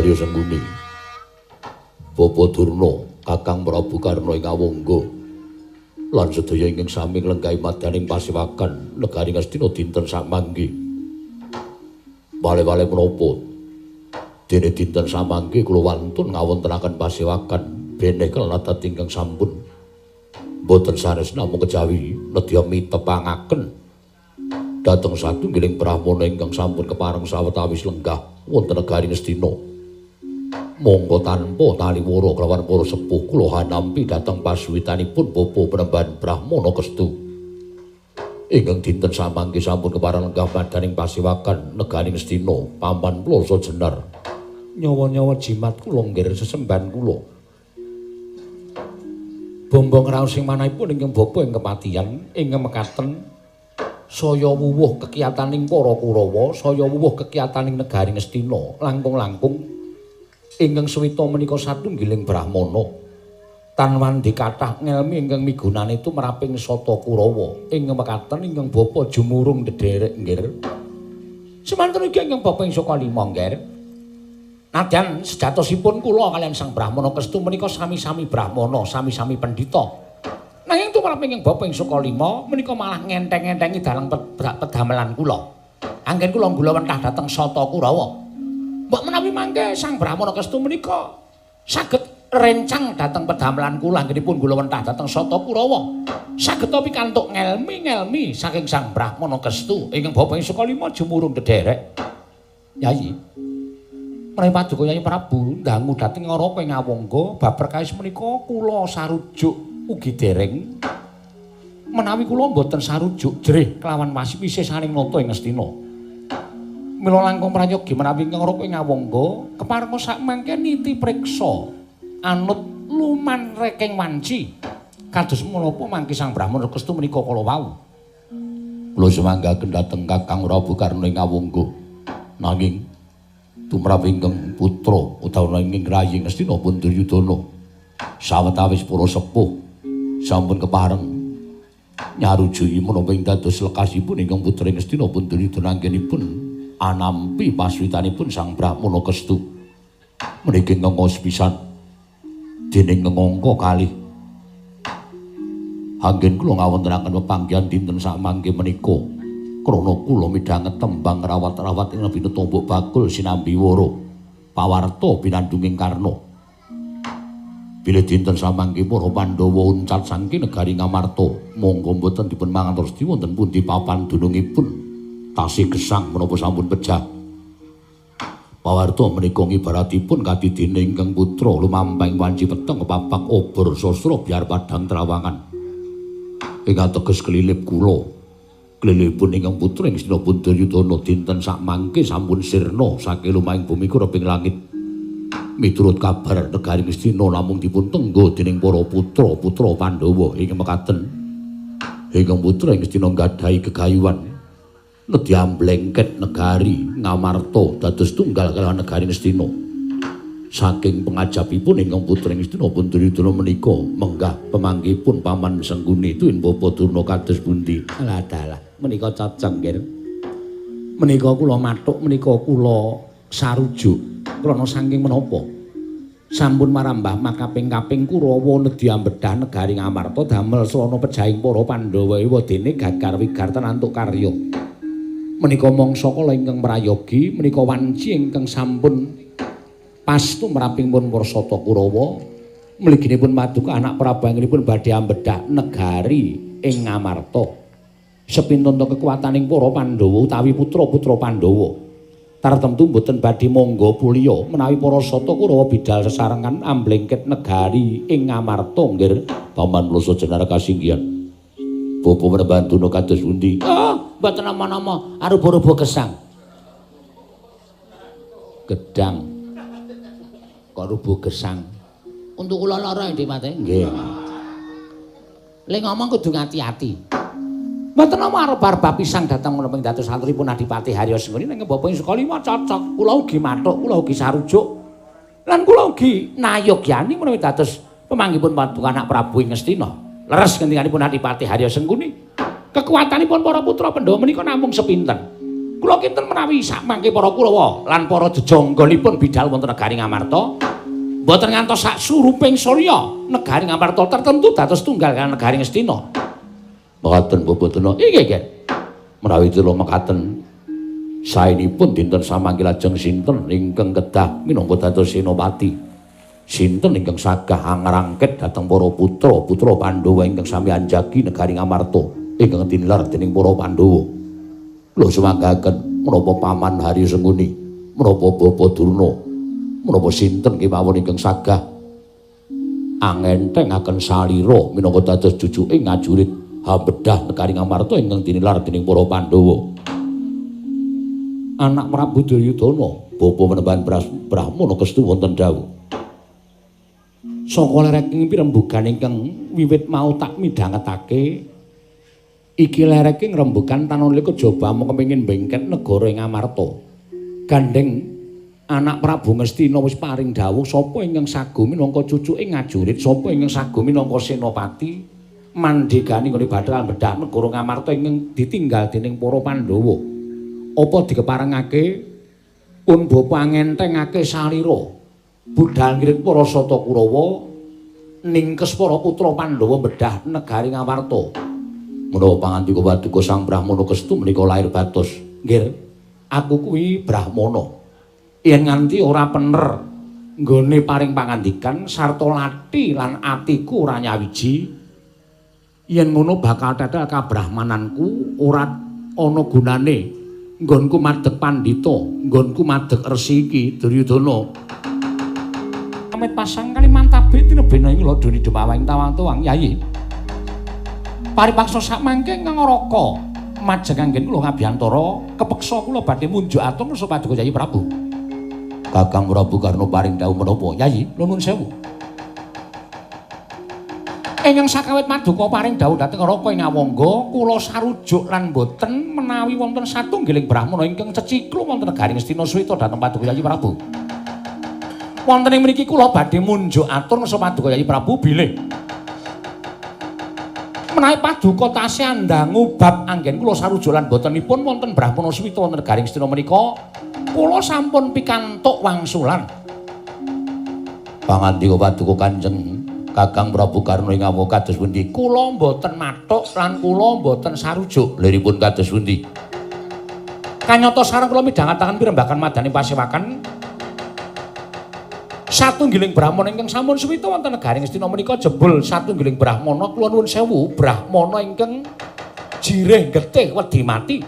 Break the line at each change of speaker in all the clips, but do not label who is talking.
Harya Sengkuni. Bapa Durna, Kakang Prabu Karna ing Awangga. Lan sedaya ingkang sami nglenggahi madaning pasewakan negari Ngastina dinten samangke. Wale-wale menapa? Dene dinten samangke kula wantun ngawontenaken pasewakan beneh kelan adat ingkang sampun boten sanes namung kejawi nedya mitepangaken dhateng satunggiling brahmana ingkang sampun kepareng sawetawis lenggah wonten negari Ngastina. Monggo tanpa taliwara kelawan para sepuh kula hanampi dhateng pasuwitanipun Bapa Penemban Brahmana Kestu. Ingkang dinten samangke sampun kepareng lenggah madaning pasewakan negari Ngastina paman Ploso Jenar. Nyawa-nyawa jimat kula nggir sesembahan kula. Bombong raos sing manahipun ingkang bapa ing kepatihan ingkang mekaten saya wuwuh kekiyataning para Kurawa, saya wuwuh kekiyataning negari Ngastina, langkung-langkung ingkang suwita menika satunggiling brahmana. Tan wandi kathah ngelmi ingkang migunani tumraping Sata Kurawa ingkang mekaten ingkang bapa jumurung dedherek nggir. Semanten ugi ingkang bapa ing saka lima nggir. Nadyan sejatosipun kula kaliyan Sang Brahmana Kestu menika sami-sami brahmana, sami-sami pendhita. Nanging tumrap ingkang bapa ing saka lima menika malah ngenteng-entengi dalang pedamelan kula. Anggen kula nggulawentah dhateng Sata Kurawa. Mbok menawi mangke Sang Brahmana Kestu menika saged rencang dhateng pedamelan kula anggenipun nggulawentah dhateng Sata Kurawa. Saged pikantuk ngelmi-ngelmi saking Sang Brahmana Kestu ingkang bapa ing saka lima jumurung dedherek. Yayi. Menawi paduka Yayi Prabu ndangu dhateng Ngaraka ing Awangga bab perkawis menika kula sarujuk ugi dereng. Menawi kula mboten sarujuk jrih kelawan wasiwisesaning nata ing Ngastina. Mila langkung prayogi menawi Ngaraka ing Awangga keparenga sakmangke niti priksa anut luman reking wanci kados menapa mangke Sang Brahmana Kestu menika kala wau. Kula sumanggaken dhateng Kakang Prabu Karna ing Awangga. Nanging tumrap ingkang putra utawa ingkang rayi Ngastina pun Duryudana sawetawis para sepuh sampun kepareng nyarujuki menapa ing dados lekasipun ingkang putra Ngastina pun Duryudana anggenipun anampi paswitanipun Sang Brahmana Kestu meniki ngengos pisan dening ngengongko kalih anggen kula ngawontenaken pepanggihan dinten samangke menika krana kula midhanget tembang rawat-rawat ing lebine tombok bakul sinambi wara pawarta pinandunging Karna. Bilih dinten samangke para Pandhawa uncat saking negari Ngamarta, monggo mboten dipun mangantos wonten pundi papan dunungipun tasih gesang menapa sampun pejah. Pawarta menika ngibaratipun kadidene ingkang putra lumampahing wanci peteng kepapak obor sastra biar padhang trawangan. Ing ateges kelilip kula. Klilipun ingkang putra ing Ngastina pun Duryudana dinten sakmangke sampun sirna saking lumahing bumi kureping langit. Miturut kabar negari Ngastina namung dipun tenggo dening para putra-putra Pandhawa ing mekaten. Ingkang putra ing Ngastina nggadahi gegayuhan nedya amblengket negari Ngamarta dados tunggal kalawan negari Ngastina. Saking pengajapipun ingkang putra ing Ngastina pun Duryudana menika menggah pemanggihipun Paman Sengkuni tuwin Bapa Durna kados pundi. Alah dalah menika cocok nggih. Menika kula mathuk menika kula sarujuk krana saking menapa sampun marambah makaping-kaping Kurawa nedya ambedah negari Ngamarta damel srana pejahing para Pandhawa ewadene gagar wigartan antuk karya. Menika mangsa kala ingkang prayogi menika wanci ingkang sampun pas tumrapipun para Sata Kurawa mliginipun paduka anak Prabu anggenipun badhe ambedah negari ing Ngamarta. Sepinten kekuataning para Pandhawa utawi putra-putra Pandhawa tartemtu mboten badhe mangga puliya menawi para Sata Kurawa bidal sesarengan amblengket negari ing Ngamarta nggih. Paman Ploso Jenar kasinggihan. Bapa Penemban Durna kados pundi? Ah, mboten nama-nama, aruba-ruba gesang. Gedang. Kok rubuh gesang. Untuk kula lara Dik Mate. Nggih. Le ngomong kudu ngati-ati. Mboten nama arep-arep pisang dhateng menapa ing dados aturipun Adipati Harya Sengkuni ning bapa ing Sukalima cocok. Kula ugi mathuk, kula ugi sarujuk. Lan kula ugi nayogyani menawi dados pemanggihipun paduka anak Prabu ing Ngastina. Leres ngendikanipun Adipati Harya Sengkuni. Kekuatanipun para putra Pandhawa menika namung sepinten. Kula kinten menawi sakmangke para Kurawa lan para jejangganipun bidal wonten negari Ngamarta mboten ngantos sak suruping surya negari Ngamarta tertentu dados tunggal kaliyan negari Ngastina. Mekaten Bapak Durna. Inggih, Ger. Menawi kula mekaten saenipun dinten samangke lajeng sinten ingkang kedah minangka dados senopati. Sinten ingkang sagah angrangket dhateng para putra-putra Pandhawa ingkang sami anjagi negari Ngamarta ingkang dinilar dening para Pandhawa. Kula sumanggaken menapa Paman Harya Sengkuni, menapa Bapak Durna, menapa sinten kemawon ingkang sagah angentengaken salira minangka dados jujuking ngajurit hambedah negari Ngamarta ingkang dinilar dening para Pandhawa. Anak Prabu Duryudana, bapa menembahan Brahmana kestu wonten dawuh. Saka lereking pirembugan ingkang wiwit mau tak midhangetake, iki lereking rembugan tanolika kejaba mung kepengin bengket negara ing Amarta. Gandeng anak Prabu Ngastina wis paring dawuh sapa ingkang sago minangka cucuke ngajurit, sapa ingkang sago minangka senopati mandhegani nggone bathal bedah negara Ngamarta ingkang ditinggal dening para Pandhawa. Apa dikeparengake pun bapa ngentengake salira budal ngirit para Sata Kurawa ningkes para putra Pandhawa bedah negari Ngamarta. Menawa pangandika paduka Sang Brahmana kestu menika lair batos. Nggih, aku kuwi Brahmana. Yen nganti ora pener nggone paring pangandikan sarta lati lan atiku ora nyawiji, yen ngono bakal tetel kabrahmananku ora ana gunane. Nggonku madeg pandhita, nggonku madeg resi iki Duryudana. Amit pasang Kalimantabe tinebena ing lodoni demawang tawang-tawang Yayi. Paripaksa sakmangke ngangraka majeng anggen kula ngabiyantara kepeksa kula badhe munjuk atur ngrasa paduka Yayi Prabu. Kakang Prabu Karna paring dawuh menapa Yayi? Nuwun sewu. Ingkang sakawit paduka paring dawuh dhateng Raka ing Awangga kula sarujuk lan boten menawi wonten satunggiling brahmana ingkang ceciklu wonten negari Ngastina suwita dhateng paduka Yayi Prabu. Wonten ing mriki kula badhe munjuk atur ngrasa paduka Yayi Prabu bilih menawi paduka tasih andangu bab anggen kula sarujuk lan botenipun wonten brahmana suwita wonten negari Ngastina menika kula sampun pikantuk wangsulan. Pangandika paduka Kanjeng Kakang Prabu Karna ing Awangga kados pundi? Kula mboten mathuk lan kula mboten sarujuk. Liripun kados pundi? Kanyata sareng kula midhangetaken pirembagan madani pasewakan satunggiling brahmana ingkang sampun suwita wonten negari Ngastina menika jebul satunggiling brahmana kula nuwun sewu brahmana ingkang jirih getih wedi mati.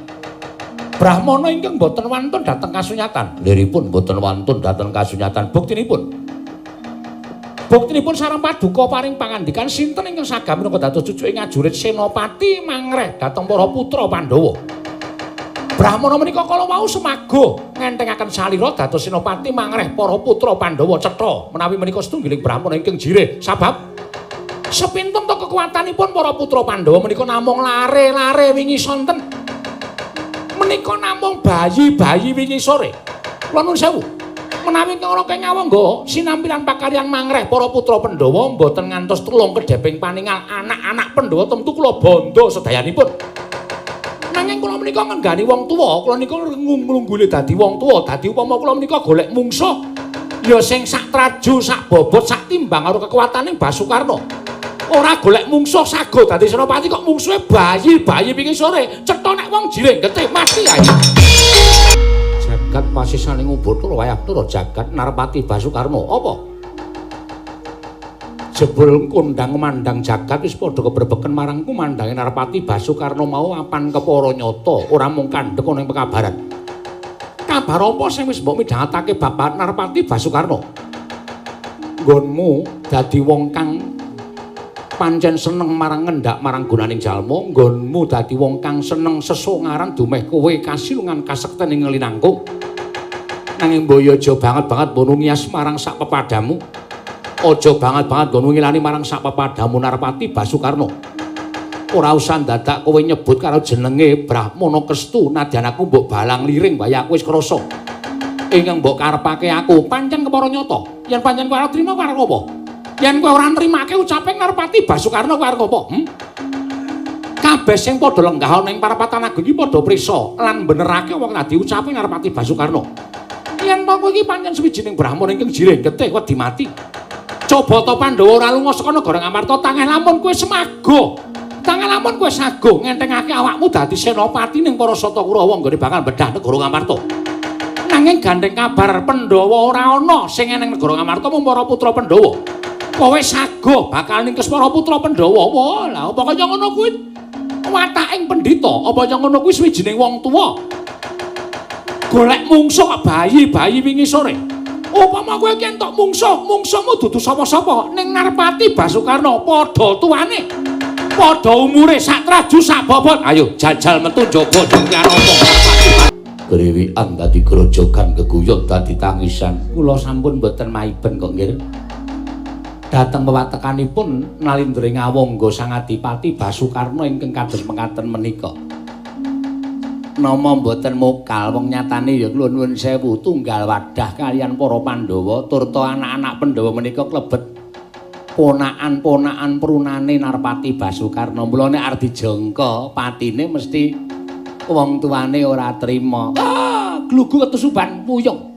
Brahmana ingkang boten wantun dhateng kasunyatan. Liripun boten wantun dhateng kasunyatan. Buktinipun buktinipun sareng paduka paring pangandikan sinten ingkang sagah minangka dados cucuke ngajurit senopati mangreh dhateng para putra Pandhawa. Brahmana menika kala wau semago ngentengaken salira dados senopati mangreh para putra Pandhawa cetha menawi menika setunggiling brahmana ingkang jirih sabab sepinten to kekuatanipun para putra Pandhawa menika namung lare-lare wingi sonten. Menika namung bayi-bayi wingi sore. Kula nuwun sewu. Menawi ingkang Raka Ngawangga sinampilan pakaryan mangreh para putra Pandhawa mboten ngantos telung kedheping paningal anak-anak Pandhawa tentu kula bandha sedayanipun. Nanging kula menika ngenggani wong tuwa, kula nika nglunggule dadi wong tuwa, dadi upama kula menika golek mungsuh ya sing sak traju, sak bobot, sak timbang karo kekuataning Basukarna. Ora golek mungsuh sago dadi senopati kok mungsuhe bayi-bayi wingi sore. Cetha nek wong jirih getih mati ae. Jagat pasisaning Ubathara wayah Bathara jagat Narpati Basukarna. Apa? Jebul kondang mandang jagat wis padha kebrebeken marang kumandange Narpati Basukarna mau apan kepara nyata ora mung kandhek ana ing pekabaran. Kabar apa sing wis mbok midhangetake Bapak Narpati Basukarna? Nggonmu dadi wong kang pancen seneng marang ngendak marang gunaning jalma, nggonmu dadi wong kang seneng sesongaran dumeh kowe kasilungan kasekten ing linangkung. Nanging mbaya aja banget-banget mbok ngiyas marang sak pepadamu. Aja banget-banget nggonmu ngilani marang sak pepadamu Narpati Basukarna. Ora usah dadak kowe nyebut karo jenenge Brahmana Kestu nadyan aku mbok balang liring wae aku wis krasa. Ingkang mbok karepake aku pancen kepara nyata. Yen pancen kowe ora trima kowe arep apa? Yen kowe ora nrimake ucape Narpati Basukarna kowe arep apa? Kabeh sing padha lenggah ana ing parapatan agung iki padha prisa lan benerake wong tadi ucape Narpati Basukarna. Yen to kowe iki pancen sawijining brahmana ingkang jirih getih wedi mati. Coba to Pandhawa ora lunga saka negara Ngamarta tangeh lamun kowe semaga. Tangeh lamun kowe sago ngentengake awakmu dadi senopati ning para Sata Kurawa nggone bakal bedah negara Ngamarta. Nanging gandeng kabar Pandhawa ora ana sing eneng negara Ngamarta mung para putra Pandhawa. Kowe sago bakal ningkes para putra Pandhawa. Wah, lha apa kaya ngono kuwi wataking pendhita, apa kaya ngono kuwi sawijining wong tuwa. Golek mungsuh kok bayi-bayi wingi sore. Upama kowe iki entuk mungsuh, mungsuhmu dudu sapa-sapa ning Narpati Basukarna padha tuane. Padha umure sak traju sak bobot. Ayo jajal metu njaba jenengan apa Narpati. Grewikan dadi grojogan geguyon dadi tangisan. Kula sampun mboten maiben kok nggih. Dhateng wewatekanipun Nalindra Ngawangga Sang Adipati Basukarna ingkang kados mekaten menika. Nama mboten mokal wong nyatane ya kula nuwun sewu tunggal wadah kalian para Pandhawa turta anak-anak Pandhawa menika klebet ponakan-ponakan prunane Narpati Basukarna. Mula nek arep dijangka patine mesti wong tuane ora trima. Ah, glugu ketusuban puyung.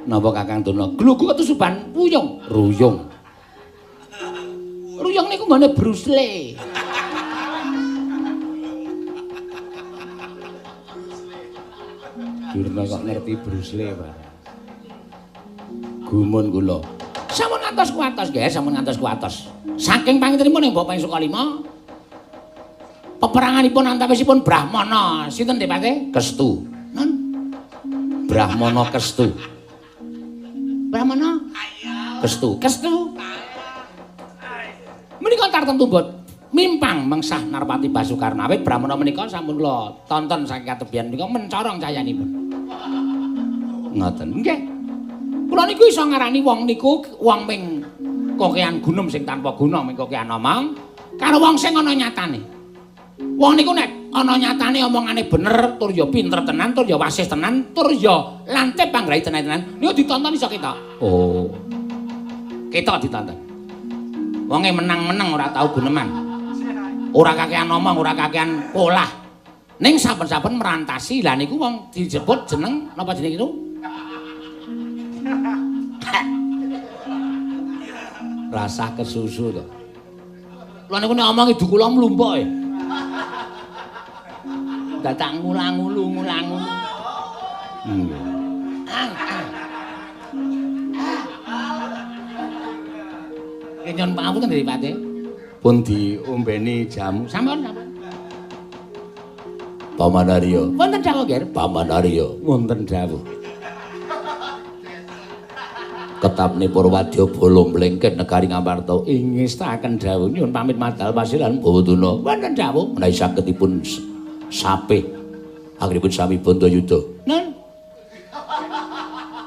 Napa Kakang Durna? Glugu ketusuban puyung, ruyung. Ruyung niku nggone Bruce Lee. Durna kok ngerti Bruce Lee barang. Gumun kula. Sampun ngantos kuwatos nggih, sampun ngantos kuwatos. Saking pangintenipun ing Bapak Sukalima peperanganipun antawisipun Brahmana sinten Depate? Kestu. Non. Brahmana Kestu. Brahmana Kestu. Kestu. Menika tartemtu mbot mimpang mengsah Narpati Basukarna. Awit Brahmana menika sampun kula tonton saking katebian menika mencorong cayanipun. Ngoten. Nggih. Kula niku iso ngarani wong niku wong ming kokean gunem sing tanpa guna ming kokean omong karo wong sing ana nyatane. Wong niku nek ana nyatane omongane bener tur ya pinter tenan tur ya wasih tenan tur ya lantip panggrahi tenan-tenan niku ditonton iso ketok. Oh. Ketok ditonton. Wonge menang-menang ora tau guneman. Ora kakean omong, ora kakean polah. Ning saben-saben merantasi lah niku wong disebut jeneng napa jeneng itu? Rasah kesusu to. Kula niku nek omong ibu kula mlumpuke. Dadak ngulang-ngulu ngulang-ngulu. Nggih. Nyuwun pangapunten nggih Pak. Pun diombeni jamu. Sampun, sampun. Paman Arya. Wonten dawuh, Ger. Paman Arya, wonten dawuh. Ketapne Purwadya bala mlengket negari Ngamarta. Ingestaken dawuh nyuwun pamit madal pasiran Bawadana. Wonten dawuh menawi saged dipun sapih anggenipun sami Bandayuda. Nun.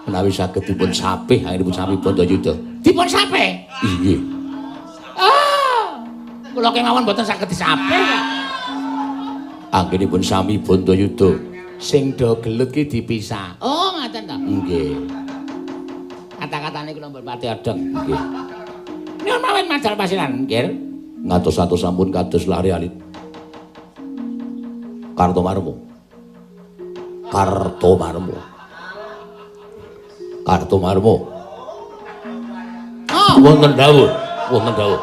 Menawi saged dipun sapih anggenipun sami Bandayuda. Dipun sapih? Inggih. Ah. Kula kemawon mboten saged disapih kok. Anggenipun sami Bandayuda sing do gelut ki dipisah. Oh, ngaten to. Nggih. Kata-katane kula mboten pati adeng. Nggih. Nyuwun mawon madal pasiran, nggih. Ngatos-atos sampun kados lare alit. Kartomarmo. Kartomarmo. Kartomarmo. Oh, wonten dawuh, wonten dawuh.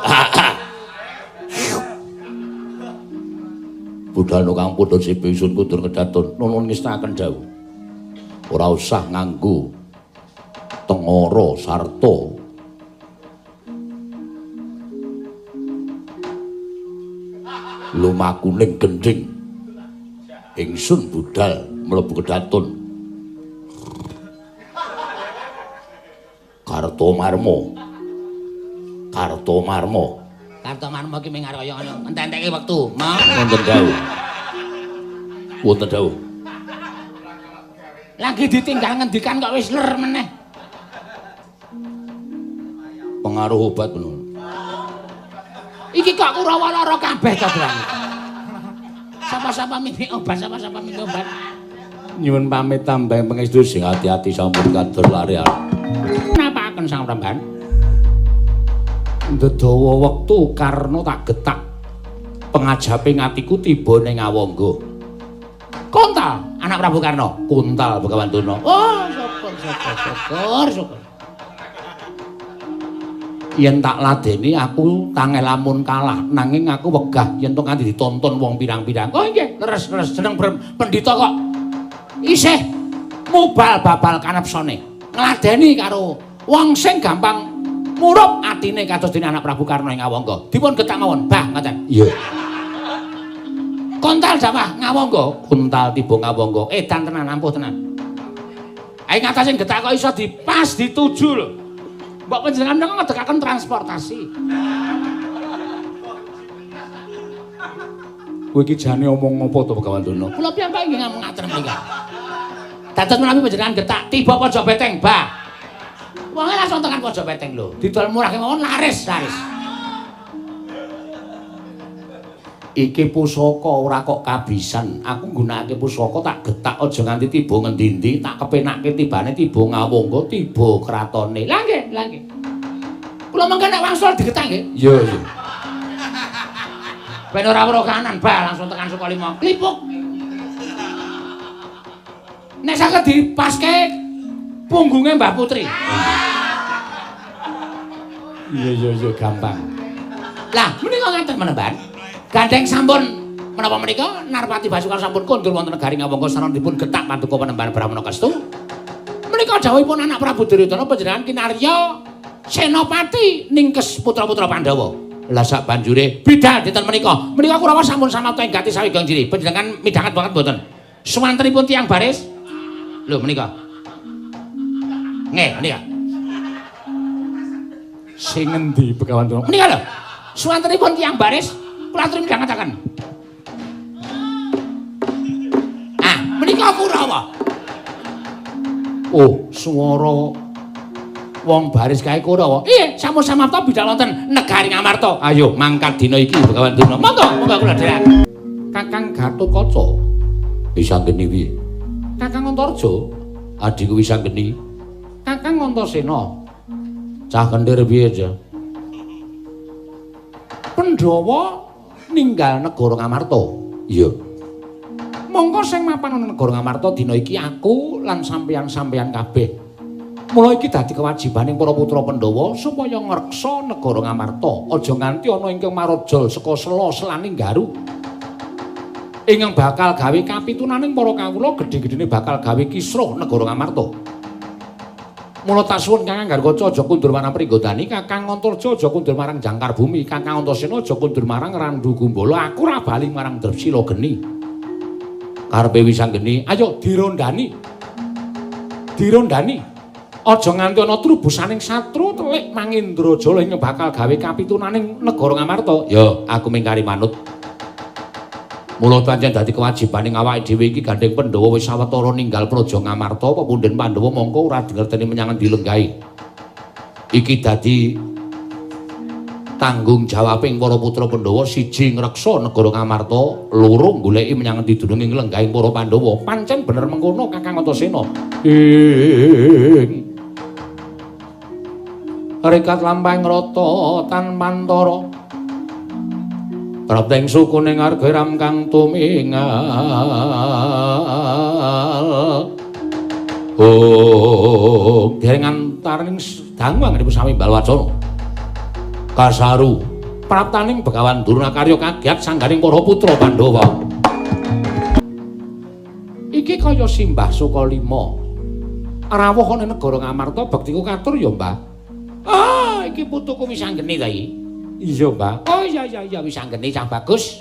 Budal kang pundhut sibe ingsun kudur kedaton nuwun ngestakaken dawuh. Ora usah nganggo tengara sarta lumakuning gendhing. Ingsun budal mlebu kedaton. Kartomarmo. Kartomarmo. Kartomarmo ki ming arep kaya ngono, entek-enteke wektu. Wonten dawuh. Wonten dawuh. Lagi ditinggal ngendikan kok wis ler meneh. Pengaruh obat ngono. Iki kok Kurawa lara kabeh to, Bang. Sapa-sapa mini obat, sapa-sapa mini obat. Nyuwun pamit tambah pangestu sing ati-ati sampun kadur lare. Napakaken Sang Pramban? Ndedawa wektu karna tak getak Pengajaping atiku tiba ning Awangga. Kontal anak Prabu Karna, kontal Begawan Durna. Oh, syukur syukur syukur syukur. Yen tak ladeni aku tangeh lamun kalah, nanging aku wegah yen to nganti ditonton wong pirang-pirang. Oh nggih, leres-leres jeneng pendhita kok isih mubal babal kanepsone. Ngladeni karo wong sing gampang murup atine kados dene anak Prabu Karna ing Awangga. Dipun getak mawon, Bah, ngoten. Iya. Kontal jawah Ngawangga, kontal tiba Ngawangga. Edan tenan, ampuh tenan. Ayo ngatasi getak kok iso dipas dituju lho. Mbok panjenengan menika ngedekaken transportasi. Kowe iki jane omong apa to Begawan Durna? Kula piyambak nggih ngamung ngaten menika. Dados menawi panjenengan getak tiba pojok beteng, Bah. Wonge langsung tekan pojok beteng lho. Didol murah kemawon laris, laris. Iki pusaka ora kok kabisan. Aku nggunakake pusaka tak getak aja nganti tiba ngendi-endi, tak kepenakke tibane tiba Ngawangga, tiba kratone. Lah nggih, lah nggih. Kula mengke nek wangsul digetak nggih. Iya, iya. Ben ora weruh kanan, Bah, langsung tekan Sukalima. Klipuk. Nek saged dipaske punggunge Mbah Putri. Iya, iya, iya, gampang. Lah, menika ngaten menemban. Gandeng sampun menapa menika Narpati Basukara sampun kondur wonten negari Ngawangga sareng dipun getak paduka Panembahan Brahmana Kestu. Menika dawuhipun anak Prabu Duryudana panjenengan kinarya Senopati ningkes putra-putra Pandhawa. Lah sak banjure bidal dinten menika. Menika Kurawa sampun samapta ing gati sawigang jiri. Panjenengan midhanget banget mboten? Suwantenipun tiyang baris. Lho menika. Nggih, menika. Sing ngendi Begawan Durna? Menika lho. Suwantenipun tiyang baris. Kula aturi midhangetaken. Ah, menika Kurawa. Oh, swara wong baris kae Kurawa. Iya, sampun samapta bidal wonten negari Ngamarta. Ayo mangkat dina iki Begawan Durna. Monggo, monggo kula dherekaken. Kakang Gatotkaca. Wisanggeni piye? Kakang Antarja. Adhiku Wisanggeni. Kakang Antasena. Cah kendir piye, Ja? Pandhawa ninggal negara Ngamarta. Iya. Mongko sing mapan ana negara Ngamarta dina iki aku lan sampeyan-sampeyan kabeh. Mula iki dadi kewajibaning para putra Pandhawa supaya ngreksa negara Ngamarta. Aja nganti ana ingkang marajal saka sela-selaning garu. Ingkang bakal gawe kapitunaning para kawula gedhe-gedhene bakal gawe kisruh negara Ngamarta. Mula tak suwun Kakang Garkaca aja kundur marang Pringgodani, Kakang Antarja aja kundur marang Jangkar Bumi, Kakang Antasena aja kundur marang Randu Gumbala, aku ora bali marang Drepsila Geni. Karepe Wisanggeni, ayo dirondani. Dirondani. Aja nganti ana trubusaning satru telik Mangindrajala ing bakal gawe kapitunaning negara Ngamarta. Ya, aku mingkari manut. Mula pancen dadi kewajibaning awake dhewe iki gandeng Pandhawa wis sawetara ninggal praja Ngamarta, pepundhen Pandhawa mongko ora dingerteni menyang endi lenggahe. Iki dadi tanggung jawabing para putra Pandhawa, siji ngreksa negara Ngamarta, loro goleki menyang endi dununge lenggahing para Pandhawa. Pancen bener mengkono Kakang Antasena. Ing rikat lampahing rata tan pantara. Prapting suku ning arga ram kang tumingal. Oh, dereng antaraning dangu anggenipun sami balwacana. Kasaru praptaning Begawan Durna karya kagiat sangganing para putra Pandhawa. Iki kaya Simbah Sukalima. Rawuh ana negara Ngamarta bektiku katur ya, Mbah. Ah, iki putuku Wisanggeni ta iki. Iya, Mbah. Oh iya iya iya Wisanggeni cah bagus.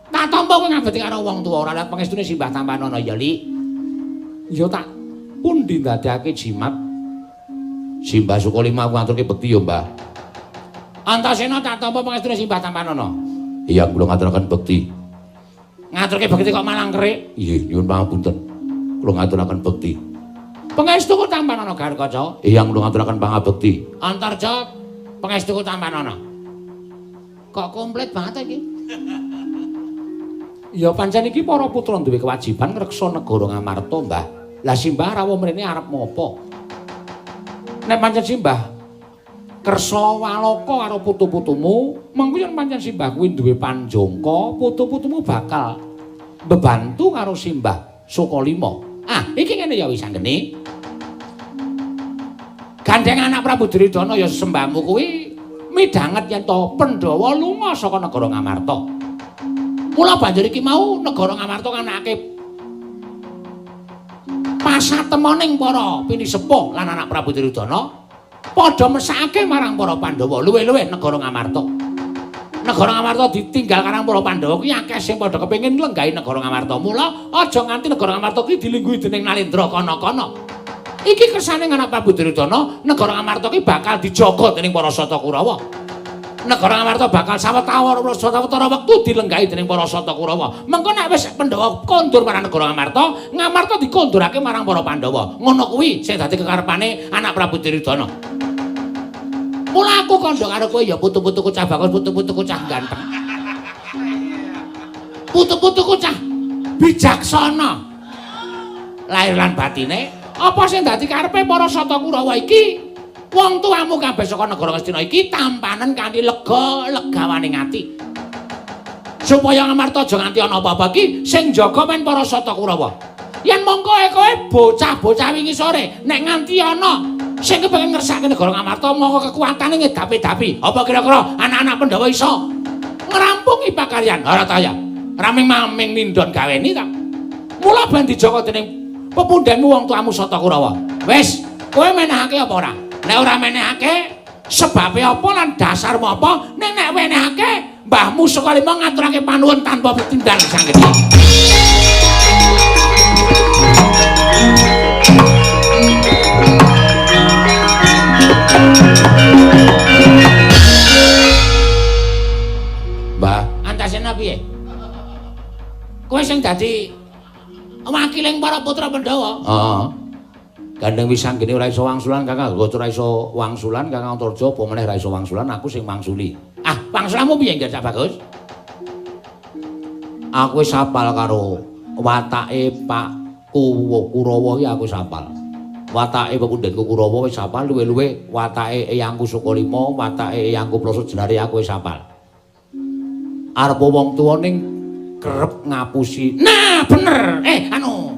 Tak tampa kowe ngabekti karo wong tuwa ora lihat pangestune Simbah Tampanana ya, Li. Ya tak pundi ndadekake jimat. Simbah Sukalima aku ngaturke bekti ya, Mbah. Antasena tak tampa pangestune Simbah Tampanana. Iya, kula ngaturaken bekti. Ngaturke bekti kok malah ngkerik? Nggih, nyuwun pangapunten. Kula ngaturaken bekti. Pangestuku Tampanana Garkaca. Iya, kula ngaturaken pangabekti. Antarja pangestuku Tampanana. Kok komplit banget iki? Ya pancen iki para putra duwe kewajiban ngreksa negara Ngamarta, Mbah. Lah Simbah rawuh mrene arep ngopo? Nek pancen Simbah Kersa Walaka karo putu-putumu, mengko yen pancen simbah kuwi duwe panjangka, putu-putumu bakal mbebantu karo simbah Sukalima. Ah, iki ngene ya Wisanggeni. Gandeng anak Prabu Duryudana ya sembahmu kuwi midhanget yen to Pandhawa lunga saka negara Ngamarta. Mula banjur iki mau negara Ngamarta nganakake pasatemoning para pinisepuh lan anak Prabu Duryudana padha mesake marang para Pandhawa, luwih-luwih negara Ngamarta. Negara Ngamarta ditinggal karang para Pandhawa kuwi akeh sing padha kepengin nglenggahi negara Ngamarta. Mula aja nganti negara Ngamarta kuwi dilingguhi dening Nalendra kana-kana. Iki kersane anak Prabu Duryudana, negara Ngamarta kuwi bakal dijaga dening para Sata Kurawa. Negara Ngamarta bakal sawetara wektu dilenggahi dening para Sata Kurawa. Mengko nek wis Pandhawa kondur marang negara Ngamarta, Ngamarta dikondurake marang para Pandhawa. Ngono kuwi sing dadi kekarepane anak Prabu Duryudana. Mula aku kandha karo kowe ya putu-putuku cah bagus, putu-putuku cah ganteng. Putu-putuku cah bijaksana. Lahir lan batine, apa sing dadi karepe para Sata Kurawa iki? Wong tuamu kabeh saka negara Ngastina iki tampanen kanthi lega legawaning ati. Supaya Ngamarta aja nganti ana apa-apa iki sing jaga men para Sata Kurawa. Yen mongko kowe bocah-bocah wingi sore nek nganti ana sing kepengin ngersake negara Ngamarta mongko kekuatane ngedapi-dapi. Apa kira-kira anak-anak Pandhawa iso ngrampungi pakaryan? Ora ta ya. Raming-maming mindon gaweni ta. Mula ben dijaga dening pepundhenmu wong tuamu Sata Kurawa. Wis, kowe menehake apa ora? Nek ora menehake, sebabe apa lan dasarmu apa? Nek nek menehake, mbahmu Sukalima ngaturake panuwun tanpa pertimbangan sanggeni. Mbah, Antasena piye? Kowe sing dadi wakiling para putra Pandhawa. Heeh. Gandeng Wisanggeni ora iso wangsulan, Kakang Gatot ora iso wangsulan, Kakang Antarja apa meneh ora iso wangsulan, aku sing wangsuli. Ah, wangsulanmu piye, Nggih Cak Bagus? Aku wis hafal karo watake Pak Kurawa iki aku wis hafal. Watake pepundhenku Kurawa wis hafal, luwih-luwih watake Eyangku Sukalima, watake Eyangku Prasa Jenari aku wis hafal. Arep wong tuwa ning kerep ngapusi. Nah, bener. Anu.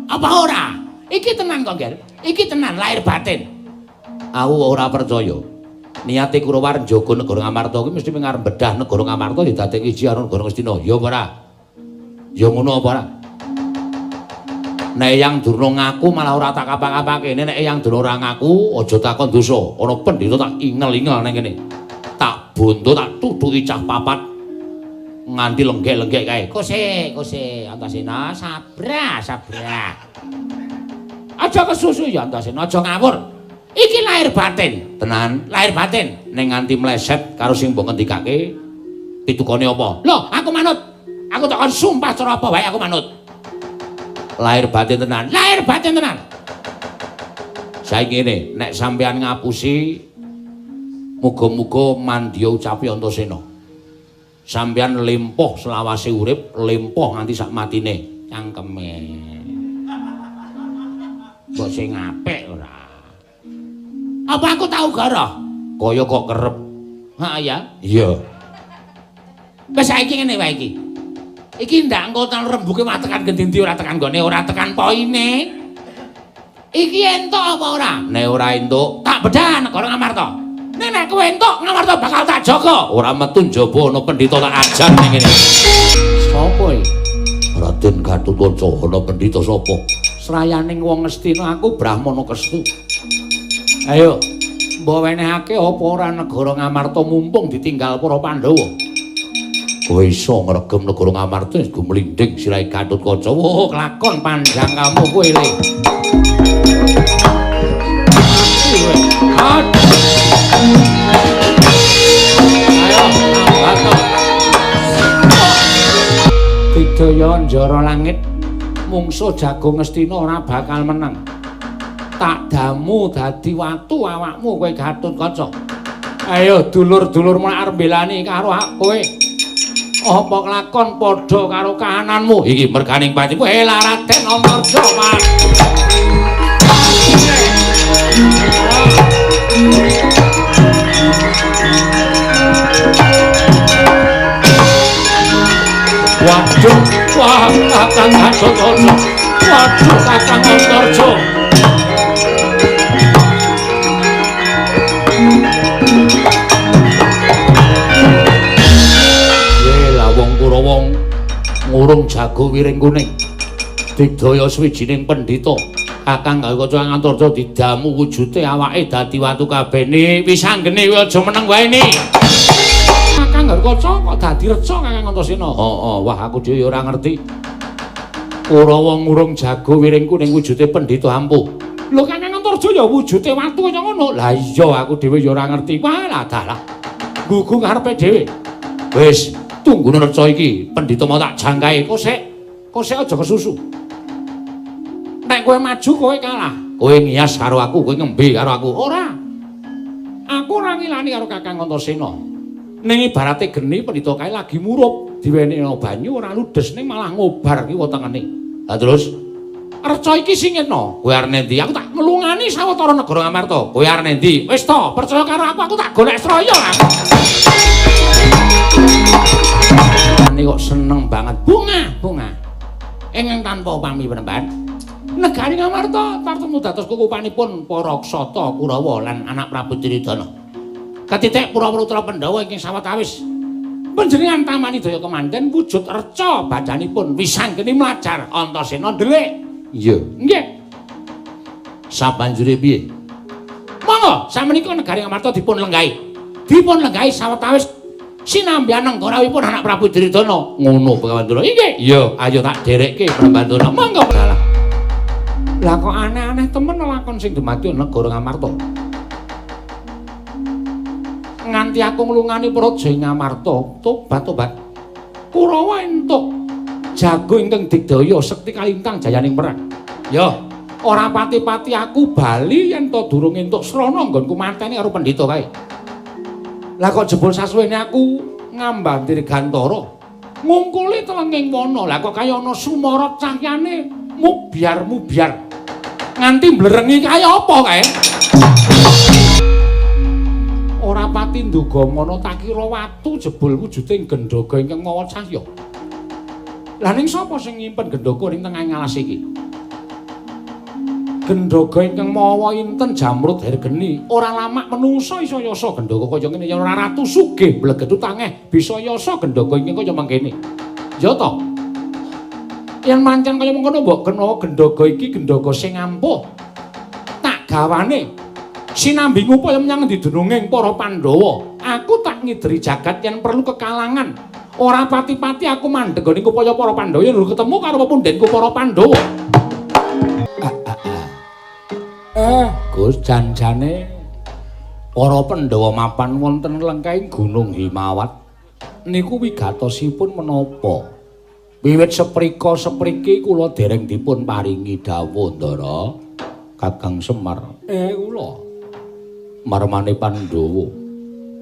Apa ora? Iki tenan kok, Ngger. Iki tenan lahir batin. Aku ora percaya. Niate Kurawa arep njaga negara Ngamarta kuwi mesti arep bedah negara Ngamarta didadekake siji karo negara Ngastina. Ya apa ora? Ya ngono apa ora? Nek Eyang Durna ngaku malah ora tak kapak-kapake. Nek Eyang Durna ora ngaku, aja takon dosa. Ana pendhita tak ingel-ingel nang kene. Tak bonto tak tutuki cah papat nganti lenggek-lenggek kae. Kose, kose, Antasena, sabrah, sabrah. Aja kesusu ya Antasena, aja ngawur. Iki lahir batin, tenan, lahir batin. Ning nganti mleset karo sing mbok ngendikake pitukane apa? Loh, aku manut. Aku tak kon sumpah cara apa wae aku manut. Lahir batin tenan, lahir batin tenan. Saiki ngene, nek sampean ngapusi muga-muga mandya ucapi Antasena. Sampean lempoh selawase urip, lempoh nganti sak matine. Cangkeme. Mbok sing apik ora? Apa aku tau goroh? Kaya kok kerep. Ha ya? Iya. Wis saiki ngene wae iki. Iki ndak engko rembuke mah tekan ngendi-endi ora tekan nggone, ora tekan poine. Iki entuk apa ora? Nek ora entuk, tak bedah negara Ngamarta. Nek nek kowe entuk, Ngamarta bakal tak jaga. Ora metu njaba ana pendhita tak ajar ning kene. Sapa iki? Raden Gatotkaca, ana pendhita sapa? Srayaning wong Ngastina aku Brahmana Kestu. Ayo, mbok wenehake apa ora negara Ngamarta mumpung ditinggal para Pandhawa. Kowe iso ngregem negara Ngamarta gumlinding sirahe Gatotkaca. Wah, kelakon panjang kamu kowe le. Ayo, ambato. Didaya njara langit, mungsuh jago Ngastina ora bakal menang. Tak damu dadi watu awakmu kowe Gatotkaca. Ayo dulur-dulur mulak arep mbelani karo kowe. Apa kelakon padha karo kahananmu? Iki merganing patimu. Raden Antarja, Mas. Waduh, wah Kakang Gatotkaca. Waduh Kakang Antarja. Lah wong Kurawa ngurung jago wiring kuning. Digdaya swijining pendhita. Kakang Gatotkaca Antarja didamu wujude awake dadi watu kabeh. Wis anggene kowe aja meneng wae ni. Kakang Gatotkaca kok dadi reca Kakang Antasena. Heeh, wah aku dhewe ora ngerti. Kurawa ngurung jago wiring kuning wujude pendhita ampuh. Lho Kakang Antarja ya wujude watu kaya ngono. Lah iya aku dhewe ya ora ngerti. Wah lah dalah. Gugu karepe dhewe. Wis, tunggu reca iki, pendhita mau tak jangkae. Kok sik aja kesusu. Nek kowe maju kowe kalah. Kowe ngiyas karo aku, kowe ngembe karo aku. Ora. Aku ora ngilani karo Kakang Antasena. Ning ibarate geni pendhita kae lagi murup, diwenehno banyu ora ludes ning malah ngobar kiwa tengene. Lah terus reca iki sing ngene, kowe arep nendi? Aku tak nglungani sawetara negara Ngamarta. Kowe arep nendi? Wis to, percaya karo aku, aku tak golek sraya aku. Ane kok seneng banget. Bunga, bunga. Ingkang tanpa upami penemban. Negari Ngamarta tartemu dados kukupanipun para Ksata Kurawa lan anak Prabu Duryudana. Ketitik Pura-putra Pandhawa ingkang sawetawis panjenengan tamani daya kemanten wujud reca badanipun wisanggeni mlajar Antasena ndelik. Iya, nggih. Sabanjure piye? Monggo samenika negari Ngamarta dipun lenggahi. Dipun lenggahi sawetawis sinambian nenggorawipun anak Prabu Duryudana. Ngono Bhagawandura. Nggih. Iya, ayo tak derekke Prabandana. Monggo. Lah kok aneh-aneh temen lakon sing dumadi negara Ngamarta. Nganti aku nglungani praja Ngamarta, tobat-tobat. Kurawa entuk jago ingkang digdaya sekti kalintang jayaning perang. Ya, ora pati-pati aku bali yen to durung entuk srana nggonku mateni karo pendhita kae. Lah kok jebul sasuwene aku ngambah dirgantara. Ngungkuli telenging wana. Lah kok kaya ana sumorot cahyane mubyar-mubyar. Nganti mblerengi kaya apa kae? Ora pati nduga ngono tak kira watu jebul wujude gendhaga ingkang mawa cahya. Lah ning sapa sing nyimpen gendhaga ning tengahing alas iki? Gendhaga ingkang mawa inten jamrud hergeni, ora lamak menungsa iso yasa gendhaga kaya ngene ya ora ratu sugih mblegedu tangeh bisa yasa gendhaga ingkang kaya mangkene. Ya to? Yen mancen kaya mengkono mbok kena gendhaga iki gendhaga sing ampuh. Tak gawane sinambi ngupaya menyang endi dununging para Pandhawa. Aku tak ngideri jagat yen perlu kekalangan. Ora pati-pati aku mandeg nggone upaya para Pandhawa yen ketemu karo pepundhenku para Pandhawa. Gus janjane para Pandhawa mapan wonten lengkahing Gunung Himawat niku wigatosipun menapa? Wiwit seprika sepriki kula dereng dipun paringi dawuh Ndara Kakang Semar. Kula marmane Pandhawa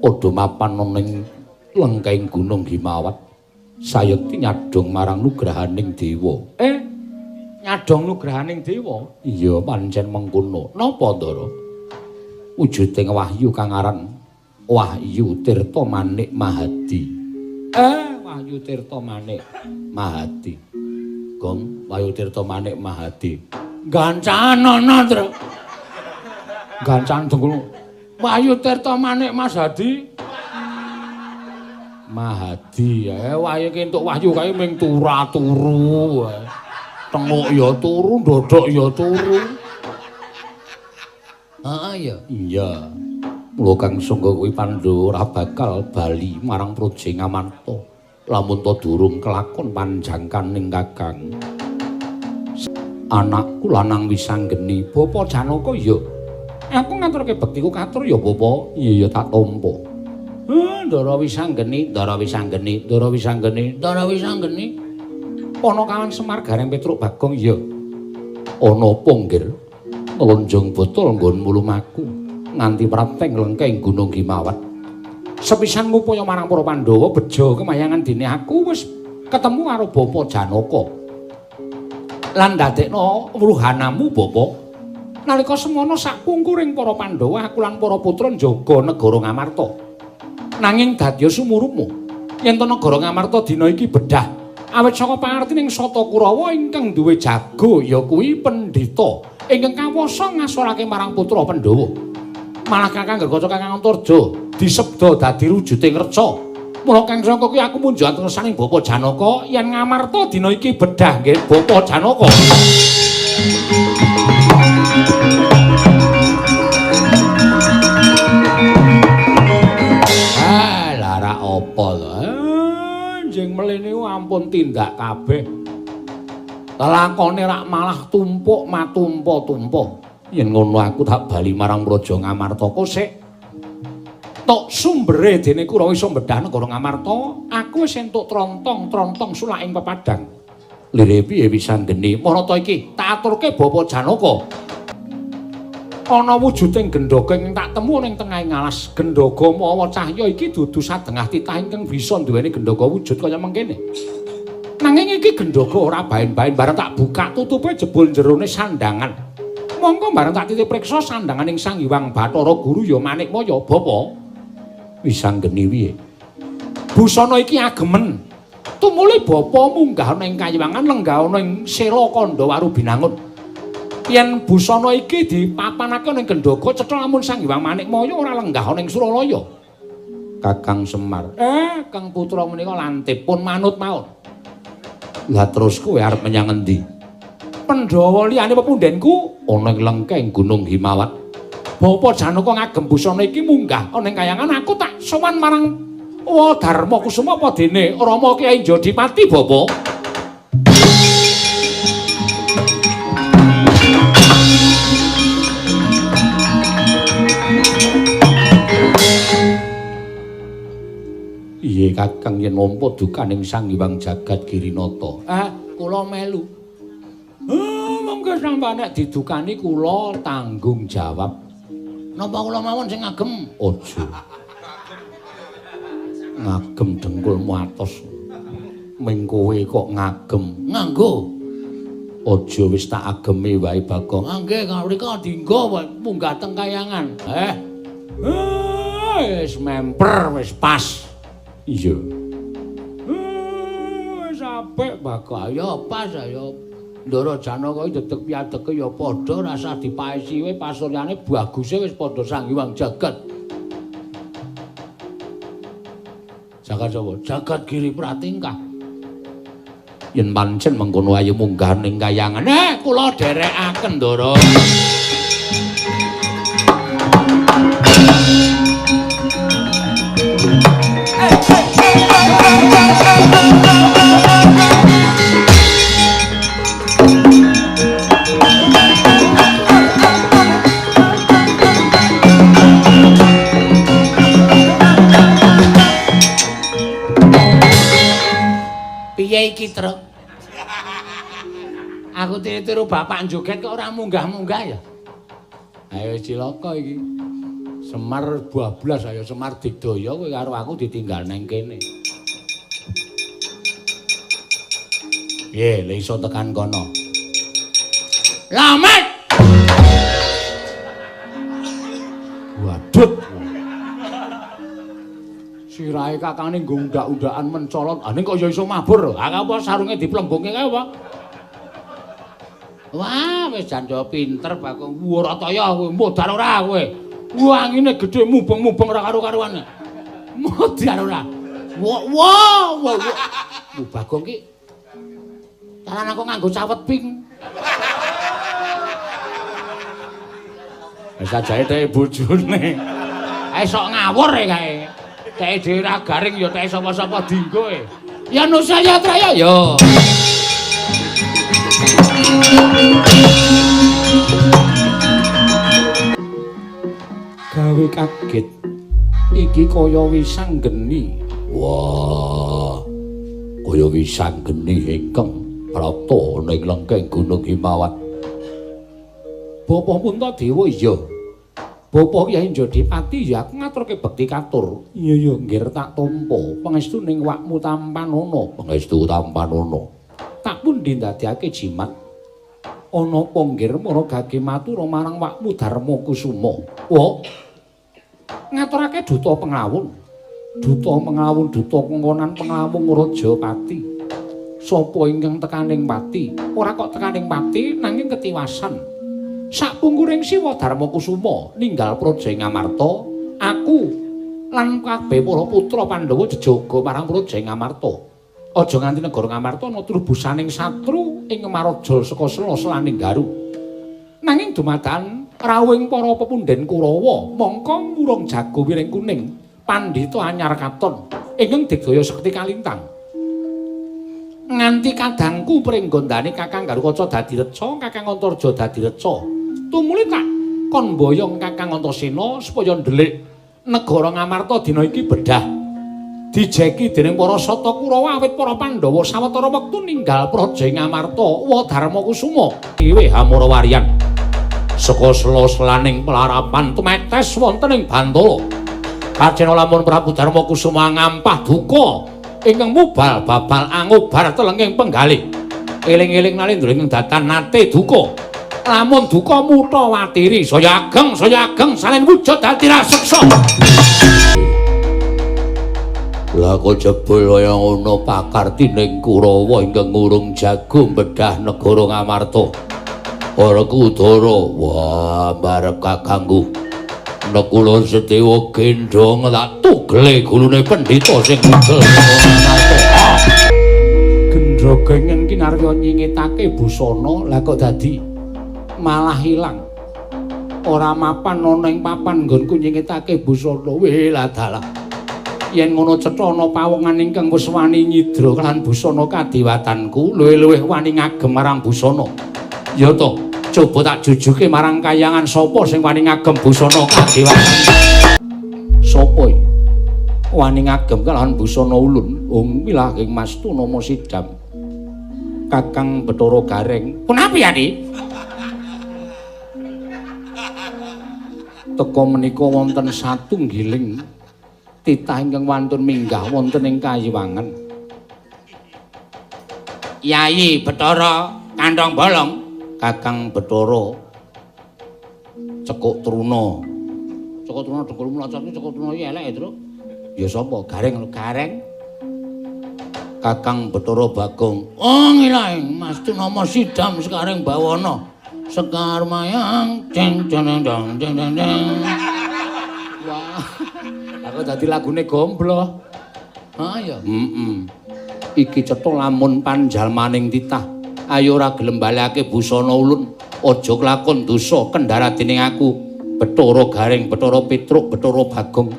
padha mapan ning lengkahing Gunung Himawat sayekti nyadhong marang nugrahaning dewa. Nyadhong nugrahaning dewa? Iya pancen mengkono. Napa Ndara? Wujuding wahyu kang aran Wahyu Tirta Manik Mahadi. Wahyu Tirta Manik Mahadi. Gong Wahyu Tirta Manik Mahadi. Gancan ana, Tru. Gancan dengkul. Wahyu Tirta Manik Mas Hadi. Mahadi. Wahyu ki entuk wahyu kae ming turu-turu. Tenguk ya turu, ndodhok ya turu. Heeh ya. Iya. Mula kang sangga kuwi Pandhawa ora bakal bali marang Praja Ngamarta. Lamun to durung kelakon panjangkaning Kakang. Anakku lanang Wisanggeni, Bapa Janaka ya. Aku ngaturke bektiku katur ya Bapa. Iya ya tak tampa. Ndara Wisanggeni, Ndara Wisanggeni, Ndara Wisanggeni, Ndara Wisanggeni. Panakawan Semar Gareng Petruk Bagong ya. Ana apa nggir? Nglonjong botol nggonmu lumaku nganti prateng lengkeng Gunung Himawat. Sepisan ngupaya marang para Pandhawa bejo kemayangan dene aku wis ketemu karo Bapa Janaka. Lan ndadekno wruhanamu Bapa. Nalika semono sakpungkuring para Pandhawa aku lan para putra njaga negara Ngamarta. Nanging dadya sumurumu yen to negara Ngamarta dina iki bedah awit saka pangertining Sata Kurawa ingkang duwe jago ya kuwi pendhita ingkang kawasa ngasorake marang putra Pandhawa. Malah Kakang Gergaca Kakang Antarja disebda dadi rujuding reca. Mula kang sangka kuwi aku munjuk ngersaning Bapak Janaka yen Ngamarta dina iki bedah nggih Bapak Janaka. Ah, lara apa lho? Njing mlene ampun tindak kabeh. Lelakone rak malah tumpuk matumpa-tumpa. Yen ngono aku tak bali marang Praja Ngamarta kosek. Tok sumbere dene Kurawa iso mbedah negara Ngamarta, aku wis entuk trontong-trontong sulak ing pepadang. Lire piye wisanggeni? Marata iki tak aturke Bapak Janaka. Ana wujuding gendhaga ingkang tak temu ana ing tengahing alas. Gendhaga mawa cahya iki dudu sadengah titah ingkang bisa duweni gendhaga wujud kaya mengkene. Nanging iki gendhaga ora baen-baen, bareng tak buka tutupe jebul jerone sandangan. Monggo bareng tak titip priksa sandangan ing Sang Hyang Bathara Guru ya Manikmaya Bapa. Wisanggeni piye? Busana iki agemen. Tumuli bapa munggah ana ing kayiwangan lenggah ana ing sela kandha waru binangun. Yen busana iki dipapanake ana ing gendhaga cetha lamun Sang Hyang Manikmaya ora lenggah ana ing Suralaya. Kakang Semar, Kang putra menika lantip pun manut mawon. Lah terus kowe arep menyang endi? Pandhawa liyane pepundhenku ana ing lengkeng Gunung Himawat. Bapak Janaka ngagem busana iki munggah ana ing kayangan aku tak sowan marang Dharma Kusuma apa dene Rama Kyai Jodipati Bapak. Iye Kakang yen nampa dukaning Sang Hyang Jagat Girinata. Ah, kula melu. Monggo sampeyan nek didukani kula tanggung jawab. Napa kula mawon sing ngagem? Aja. Ngagem dengkulmu atos. Ming kowe kok ngagem. Nganggo. Aja wis tak agemi wae Bagong. Ah nggih, mriko dinggo munggah teng kayangan. Wis memper wis pas. Iya. Wis apik Bagong. Ya pas ayo. Ndara Janaka iki dedeg piadege ya padha rasah dipaesi wae pasuryane baguse wis padha Sang Hyang Jagat. Jagat sapa? Jagat Giri Pratingkah. Yen pancen mengkono ayo munggah ning kayangan. Kula dherekaken Ndara. Piye iki, Truk? Aku tiru-tiru bapak joget kok ora munggah-munggah ya. Ayo cilaka iki. Semar bablas ayo Semar digdaya kowe karo aku ditinggal nang kene. Piye le iso tekan kono? Lamet. Waduh. Sirahe kakane nggo undak-undakan mencolot. Ah ning kok ya iso mabur. Ah apa sarunge diplembungke kae apa? Wah, wis jan pinter Bagong. Ora toya kowe, modar ora kowe. Wah, angine gedhe mubeng-mubeng ora karo-karuan. Modar ora. Wah, wah, wah. Bagong ki carane aku nganggo cawet pink. Wis ajae dhek bojone. Ae sok ngawur e kae. Dhek dhewe ra garing ya dhek sapa-sapa dinggo e. Ya Nusa Yatra ya. Gawe kaget. Iki kaya wisanggeni. Wah. Kaya wisanggeni ingkang prapta ana ing lengkeng Gunung Himawat. Bapak Puntadewa iya. Bapak Kyai Jodipati ya aku ngaturke bekti katur. Iya ya nggir tak tampa. Pangestu ning wakmu tampanana, pangestu tampanana. Tak pundi ndadekake jimat. Ana apa nggir mara gage matur marang wakmu Darma Kusuma? Wa ngaturake duta penglawung. Duta penglawung, duta kongkonan penglawung Raja Pati. Sapa ingkang tekaning pati? Ora kok tekaning pati nanging ketiwasan. Sapungkuring Siwa Darma Kusuma ninggal Praja Ngamarta, aku lan kabeh para putra Pandhawa jejaga marang Praja Ngamarta. Aja nganti negara Ngamarta ana trubusaning satru ing Maraja saka sela-selaning Garu. Nanging dumadakan rawuhing para pepundhen Kurawa mongko murung jago wiring kuning pandhita anyar katon ingkang digdaya sekti kalintang. Nganti kadangku pringgondane Kakang Garukaca dadi reca, Kakang Antarja dadi reca. Tumuli tak kon boyong Kakang Antasena supaya ndelik negara Ngamarta dina iki bedah. Dijeki dening para Sata Kurawa awit para Pandhawa sawetara wektu ninggal Praja Ngamarta. Wa Darma Kusuma dhewe hamara warian. Saka sela-selaning pelarapan tumetes wonten ing Bantala. Kacena lamun Prabu Darma Kusuma ngampah duka ingkang mubal babal angobar telenging penggalih. Eling-eling nalindra ingkang datan nate duka. Lamun duka mutha watiri saya ageng salin wujud dadi raseksa. Lah kok jebul kaya ngono pakartining Kurawa ingkang ngurung jago bedah negara Ngamarta. Ora kudara, wah barep kakangku. Nekula Sedewa gendhong tak tugele gulune pendhita sing ngudel Ngamarta. Gendra gengen kinarya nyingitake busana, lah kok dadi malah ilang. Ora mapan ana ing papan nggonku nyingitake busana. Weh lah dalah. Yen ngono cetha ana pawongan ingkang wis wani nyidra lan busana kadiwatanku, luwih-luwih wani ngagem marang busana. Ya to, coba tak jujuke marang kayangan sapa sing wani ngagem busana kadiwatan. Sapa iki? Wani ngagem kalawan busana ulun, ung wilahing Mas Tunama Sidam. Kakang Bathara Gareng. Punapi ya, Dik? Teka menika wonten satunggiling titah ingkang wantun minggah wonten ing kayiwangan. Yayi Bathara Kantong Bolong, Kakang Bathara Cekuk Truna. Cekuk Truna dengkul mlocot iki Cekuk Truna iki elek ya, Truk. Ya sapa? Gareng lho, Gareng. Kakang Bathara Bagong. Oh ngilang Mas Tunama Sidam sekaring bawana. Sekar mayang jeng jeng jeng jeng jeng jeng. Wah. Aku dadi lagune gombloh. Ha ya. Heeh. Iki cetha lamun panjalmaning titah. Ayo ora gelem balekake busana ulun. Aja kelakon dosa kendhara dening aku. Bathara Gareng, Bathara Petruk, Bathara Bagong.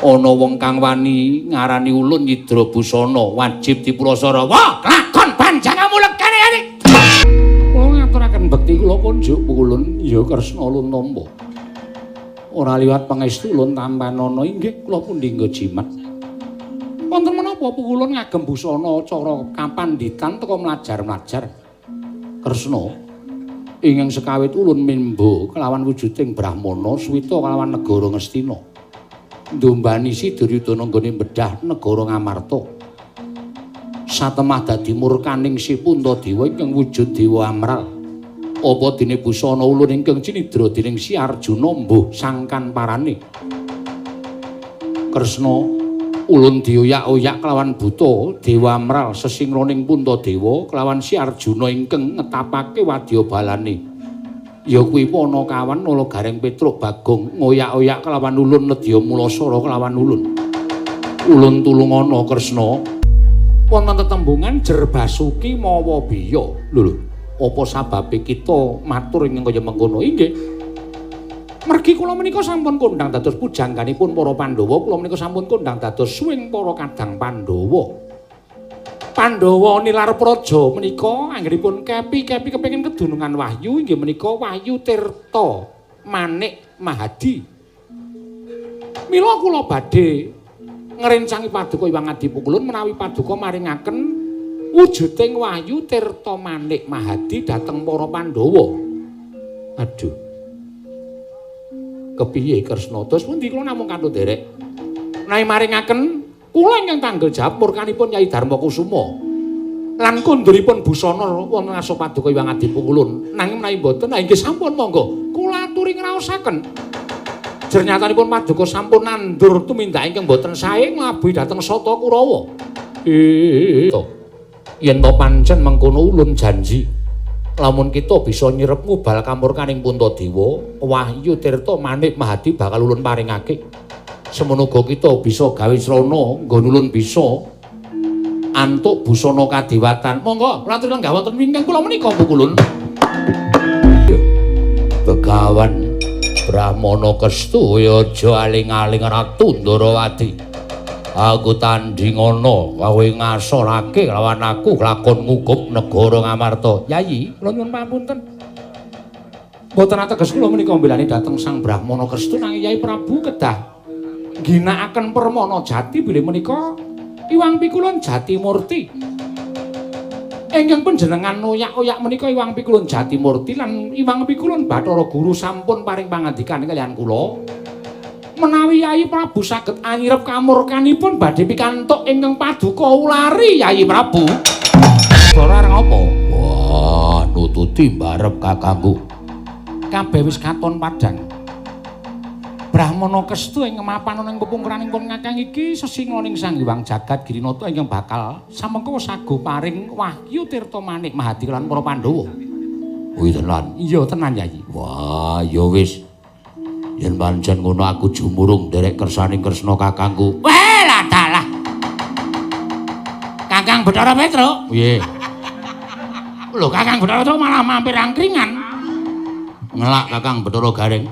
Ana wong kang wani ngarani ulun nyidra busana wajib dipulasara. Wah, kelakon panjangamu lekane iki. Kula ngaturaken bekti kula kunjuk ulun ya Kresna ulun tampa. Ora liwat pangestu ulun tampanana inggih kula pundi nggo jimat. Wonten menapa pukulun ngagem busana cara kapanditan teka mlajar-mlajar. Kresna ingkang sekawit ulun mimba kelawan wujuding Brahmana suwita kelawan negara Ngastina. Ndombani si Duryudana nggone bedah negara Ngamarta. Satemah dadi murkaning si Puntadewa ingkang wujud dewa amral. Apa dene busana ulun ingkang cinidra dening si Arjuna mbuh sangkan parane. Kresna ulun dioyak-oyak kelawan buta dewa amral sesingroning Puntadewa kelawan si Arjuna ingkang ngetapake wadya balane. Ya kuwi ana kawan Nala Gareng Petruk Bagong ngoyak-oyak kelawan ulun nedya mulasara kelawan ulun. Ulun tulungana Kresna. Wonten tetembungan Jerbasuki mawa biya. Lho lho, apa sababe kita matur ing kaya mengkono? Inggih. Mergi kula menika sampun kondhang dados pujangganipun para Pandhawa, kula menika sampun kondhang dados suwing para kadang Pandhawa. Pandhawa nilar praja menika anggenipun kepi-kepi kepengin kedunungan wahyu inggih menika Wahyu Tirta Manik Mahadi. Mila kula badhe ngrencangi paduka Hyang Adi Pukulun menawi paduka maringaken wujuding Wahyu Tirta Manik Mahadi dhateng para Pandhawa. Aduh. Kepiye Kresna? Terus pundi kula namung kantun nderek. Menawi maringaken kula ingkang tanggel jawab murkanipun Kyai Darma Kusuma. Lan konduripun busana wonten ngaso paduka Hyang Adi Pukulun. Nanging menawi mboten, inggih sampun monggo kula aturi ngraosaken. Jernyatanipun paduka sampun nandur tumindak ingkang mboten sae nglabuhi dhateng Sata Kurawa. Yen to pancen mengkono ulun janji lamun kita bisa nyirep ngubal kamurkaning Puntadewa, Wahyu Tirta Manik Mahadi bakal ulun paringake. Semono uga kita bisa gawe srana nggon ulun bisa antuk busana kadewatan. Monggo kula aturi lenggah wonten wingking kula menika Pukulun. Begawan Brahmana Kestu aja aling-aling Ratu Ndorowati. Aku tandingana kowe ngasorake lawan aku lakon ngukup negara Ngamarta. Yayi, kula nyuwun pamunten. Mboten ateges kula menika mbelani dhateng Sang Brahmana Kestu nanging Yai Prabu kedah ngginakaken permana jati bilih menika Iwang Pikulun Jatimurti. Ingkang panjenengan oyak-oyak menika Iwang Pikulun Jatimurti lan Iwang Pikulun Bathara Guru sampun paring pangandikan kaliyan kula. Menawi Yai Prabu saged anyirep kamurkanipun badhe pikantuk ingkang paduka ulari Yai Prabu. Ora areng apa? Wah, nututi mbarep kakangku. Kabeh wis katon padhang. Brahmana Kestu ing mapan ana ing pepungkuraning pun kakang iki sesingoning Sang Hyang Jagat Girinata ingkang bakal samengko sago paring Wahyu Tirta Manik Mahadi lan para Pandhawa. Kuwi tenan. Iya tenan Yai. Wah, ya wis. Yen pancen ngono aku jumurung nderek kersaning Kresna kakangku. Weh, lah dalah. Kakang Bathara Petruk. Piye? Lho, Kakang Bathara Petruk malah mampir angkringan. Ngelak Kakang Bathara Gareng.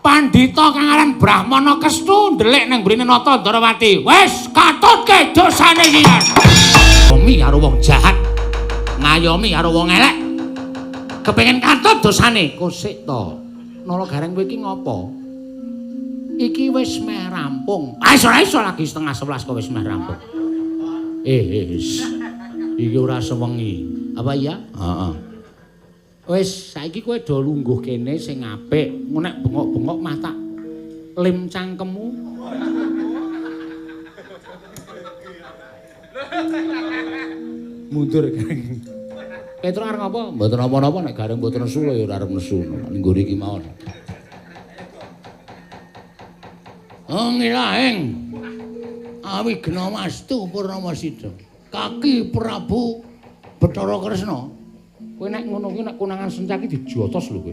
Pandhita kang aran Brahmana Kestu ndelik nang mbrine Nata Ndarawati. Wis katutke dosane iki. Ngayomi karo wong jahat. Ngayomi karo wong elek. Kepengin katut dosane. Kosik to. Nala Gareng kowe iki ngopo? Iki wis meh rampung. Ah iso ora iso lagi 10:30 kok wis meh rampung. Iki ora sewengi. Apa iya? Heeh. Wis saiki kowe do lungguh kene sing apik. Nek bengok-bengok mah tak lem cangkemmu. Mundur Gareng. Petro arep ngapa? Mboten napa-napa nek Gareng mboten nesu ya ora arep nesu. Ning ngguri iki mawon. Ngilaeng. Awi Gnamastu Purnama Sida. Kaki Prabu Bathara Kresna. Kowe nek ngono kuwi nek konangan sencak iki dijotos lho kowe.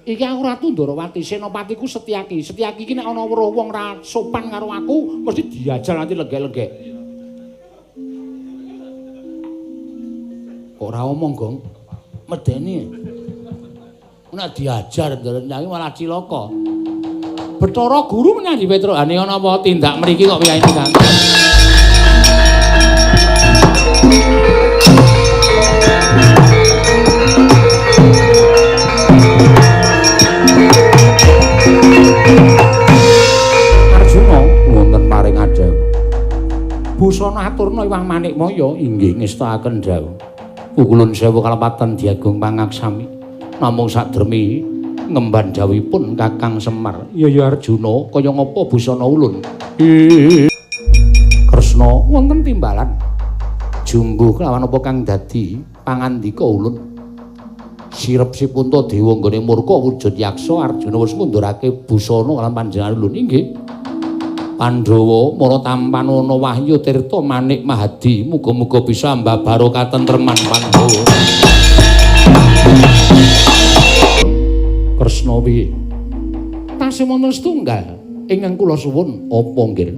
Iki aku Ratu Ndarawati, senopatiku Setyaki. Setyaki iki nek ana weruh wong ra sopan karo aku mesti diajar nanti legek-legek. Kok ora omong, Gong? Medeni. Nek diajar ndelok malah cilaka. Bathara Guru menyang Petro, ane ana apa tindak mriki kok piyai Kang? Arjuna wonten paring adhawuh. Busana aturna Iwang Manikmaya inggih ngestakaken dawuh. Pukulun sewu kalepatan diagung pangaksami. Namung sadremi ngemban dawuhipun Kakang Semar. Ya ya Arjuna, kaya ngapa busana ulun? Kresna wonten timbalan. Jumbuh kelawan apa kang dadi pangandika ulun? Sirep si Puntadewa nggone murka wujud yaksa Arjuna wis ngundurake busana lan panjenengan ulun inggih. Pandhawa mara tampanana Wahyu Tirta Manik Mahadi, muga-muga bisa mbabaro katentreman Pandhawa. Kresna piye? Tasih wonten setunggal ingkang kula suwun apa nggih?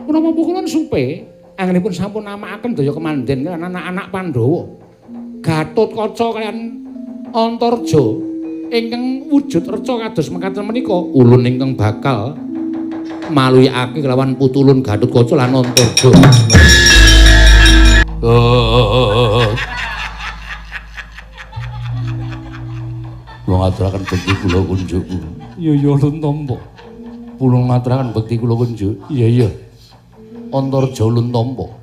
Menapa pukulun supe anggenipun sampun namakaken daya kemanden lan anak-anak Pandhawa. Gatotkaca kaliyan Antarja ingkang wujud reca kados mekaten menika ulun ingkang bakal maluyakake kelawan putulun Gatotkaca lan Antarja. Kula ngaturaken bekti kula kunjuk. Iya iya ulun tampa. Kula ngaturaken bekti kula kunjuk. Iya iya. Antarja ulun tampa.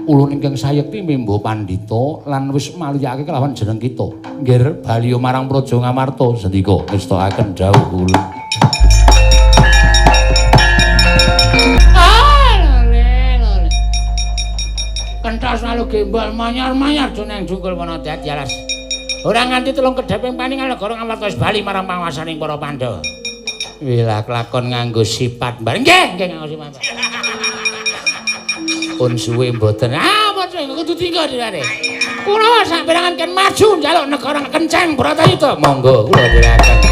Ulun ingkang sayekti membo pandhita lan wis maluyakake kelawan jeneng kita. Nggih baliya marang Praja Ngamarta sendika ngestakaken dawuh ulun. Ah, lole lole. gembol manyar-manyar juneng jungkul wana dadi alas. Ora nganti telung kedheping paningal negara Ngamarta wis bali marang panguwasaning para Pandhawa. Wilah kelakon nganggo sifat bareng. Nggih, nggih nganggo sifat. Pun suwe mboten. Ah, mboten kudu tinggal dirane. Kurawa saperangan ken maju njaluk negara kenceng Bratayuda. Monggo kula dherekaken.